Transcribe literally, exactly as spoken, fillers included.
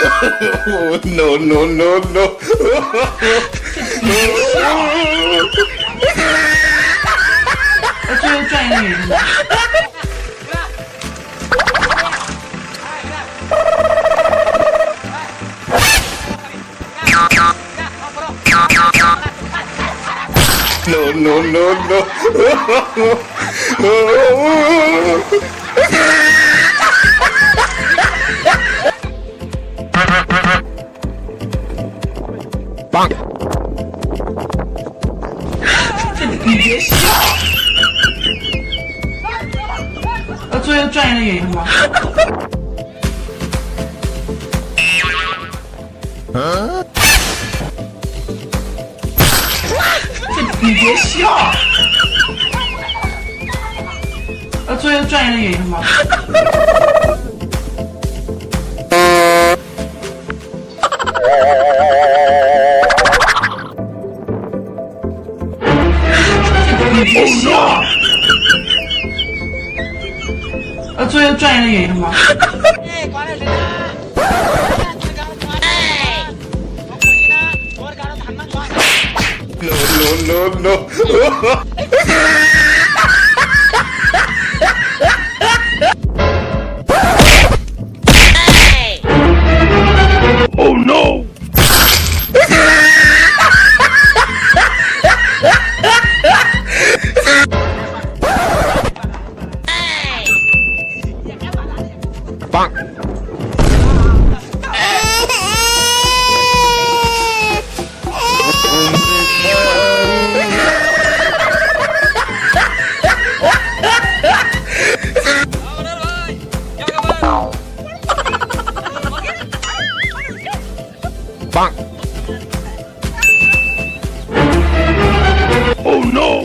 Oh, no, no, no, no. That's what I'm trying to do. No, no, no, no. Bang. That's what I'm trying to do. Huh? That's what I'm trying to do. Oh no! That's what I'm trying to do. No, no, no, no. Oh no! Bang. Bang. Oh no!